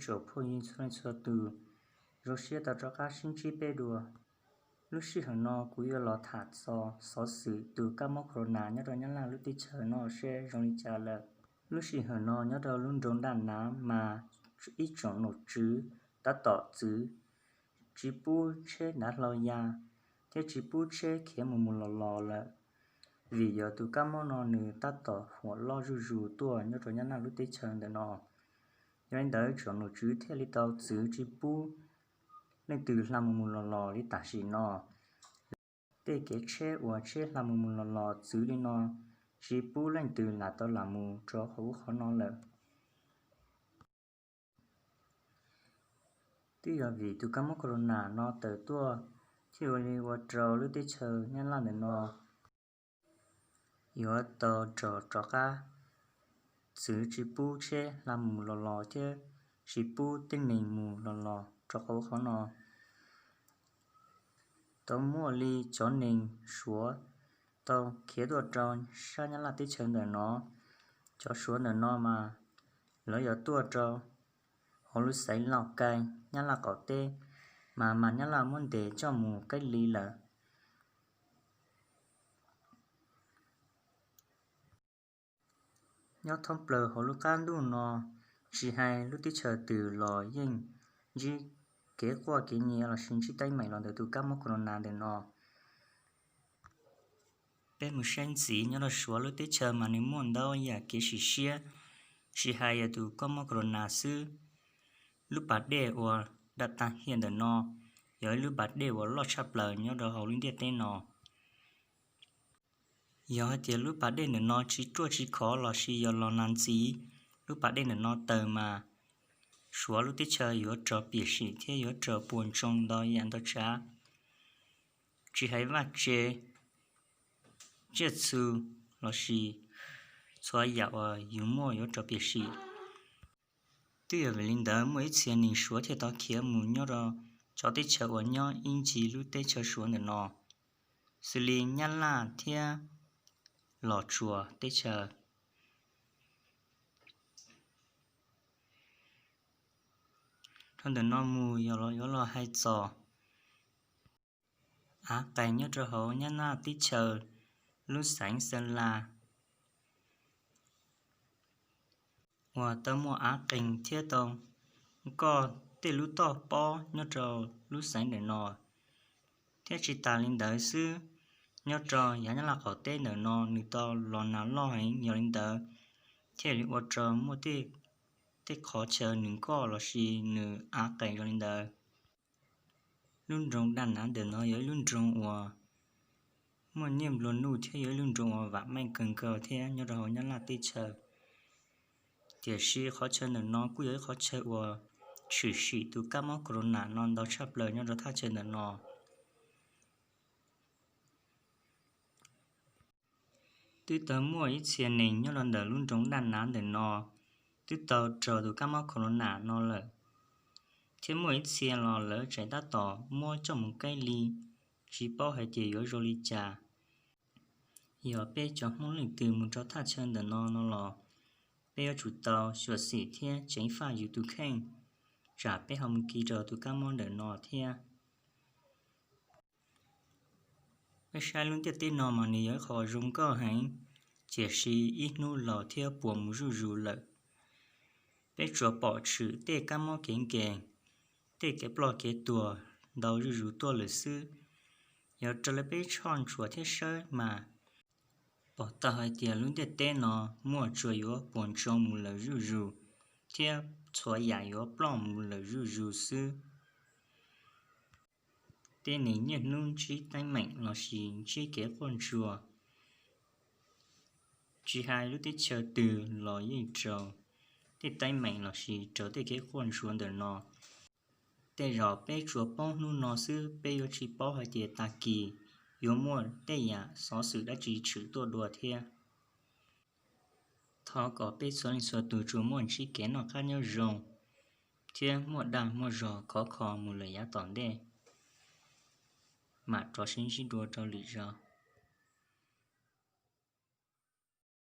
Tsoom phooj ywg txhua leej txhua tus, zoo siab tau rov qab sib ntsib peb dua. Lub sij hawm no kuv yuav los tham txog xov xwm tus kab mob corona nyob rau Nyab Laj lub teb chaws no seb zoo li cas lawm. Lub sij hawm no nyob rau lub nroog Daj Nav mas ib tsoom nom tswv tab tom txwv tsis pub tsheb dav hlau ya thiab tsis pub tsheb khiav mus mus los los lawm, vim yog tus kab mob no nws tab tom huam loj zuj zus tuaj nyob rau Nyab Laj lub teb chaws ntawm no. Yog li ntawd tsoom nom tswv thiaj li tau txwv tsis pub leej twg hla mus mus los los li tam sim no. Tej kev tsheb uas tsheb hla mus mus los los txwv li no tsis pub leej twg lam tau lam mus rau qhov ub qhov no lawm. Twb yog vim tus kab mob corona no tawm tuaj thiaj ua li ua rau lub teb chaws Nyab Laj ntawm no yuav tau rov qab txwv tsis pub tsheb hla mus los los thiab tsis pub tej neeg mus los los rau qhov ub qhov no. Tau muaj li cov neeg Suav tau khiav tuaj rau sab Nyab Laj teb chaws ntawm no. Cov Suav ntawm no mas lawv yog tuaj rau hauv lub xeev Lauj Kai, Nyab Laj qaum teb, mas mas Nyab Laj muab ntes coj mus kaij li lawm. Nyob thoob plaws hauv lub qab ntuj no, tsis hais lub teb chaws twg los yeej ntsib kev quaj kev nyiav lossis ntsib teeb meem los ntawm tus kab mob corona ntawm no. Peb mus saib ntxiv nyob rau Suav lub teb chaws mas nws muaj ntau yam kev sim siab, tsis hais yog tus kab mob corona xwb. Lub pas dej uas dam tag hiam ntawm no yog ib lub pas dej uas loj tshaj plaws nyob rau hauv lub ntiaj teb no. Yog hais tias lub pas dej ntawm no tsis ruaj tsis khov lossis yog los nag ntxiv, lub pas dej ntawm no tawg mas Suav lub teb chaws yuav raug piam sim thiab yuav raug puas ntsoog ntau yam ntau tsav. Tsis hais vaj tse, tsiaj txhu lossis txhua yam uas yus muaj yuav raug piam sim. Twb yog vim li ntawd muaj ib txhia neeg Suav thiaj tau khiav mus nyob rau cov teb chaws uas nyob ib ncig lub teb chaws Suav ntawm no, xws li Nyab Laj thiab Los Tsuas teb chaws. Dhau ntawm no mus yog yuav los hais txog av qeeg nyob rau hauv Nyab Laj teb chaws lub xeev Xeeb Las uas tau muaj av qeeg thiab tau nkoj tej lub toj pob nyob rau lub xeev ntawm no. Thiab tsis tas li ntawd xwb, nyob rau yav Nyab Laj qaum teb ntawm no nws tau los nag loj heev, yog li ntawd thiaj li ua rau muaj tej qhov chaw nws nkoj lossis nws av qeeg zoo li ntawd. Lub nroog Daj Nav ntawm no yog ib lub nroog uas muaj niaj nplua nuj thiab yog ib lub nroog uas vam meej kawg nkaus thiab nyob rau hauv Nyab Laj teb chaws. Tiam sis qhov chaw ntawm no kuj yog ib qhov chaw uas tshwm sim tus kab mob corona no ntau tshaj plaws nyob rau thaj chaw ntawm no. Twb tau muaj ib txhia neeg nyob rau ntawm lub nroog Daj Nav ntawm no twb tau raug tus kab mob corona no lawm, thiab muaj ib txhia los lawv tseem tab tom muab coj mus kaij li, tsis paub hais tias yuav zoo li cas. Yog peb cov Hmoob leej twg mus rau thaj chaw ntawm no no los peb yuav tsum tau xyuam xim thiab ceev faj yus tus kheej, tsam peb ho mus kis rau tus kab mob ntawm no thiab. Peb saib lub ntiaj teb no mas nws yog ib qho zoo nkauj heev, tiam sis ib hnub laus thiab puas mus zuj zus lawm. Peb tsuas pom tshwm tej kab mob kev nkeeg, tej kev ploj kev tuag ntau zuj zus tuaj lawm xwb. Yog raws li peb choj ntsuam thiab saib mas pom tau hais tias lub ntiaj teb no muaj tsuas yuav puas ntsoog mus lawm zuj zus, thiab txhua yam yuav ploj mus lawm zuj zus xwb. Tej neeg niaj hnub ntsib teeb meem lossis ntsib kev quaj ntsuag, tsis hais lub teb chaws twg los yeej raug tej teeb meem lossis raug tej kev quaj ntsuag ntawm no. Tej zaum peb tsuas paub hnub no xwb, peb yuav tsis paub hais tias tag kis yuav muaj tej yam xov xwm dab tsi tshwm tuaj dua thiab. Thov kom peb txhua leej txhua tus tsuas muaj ntsib kev noj qab nyob zoo, thiab muaj dag muaj zog khov kho mus lawm yav tom ntej, mam rov sib ntsib dua rau lwm zaus.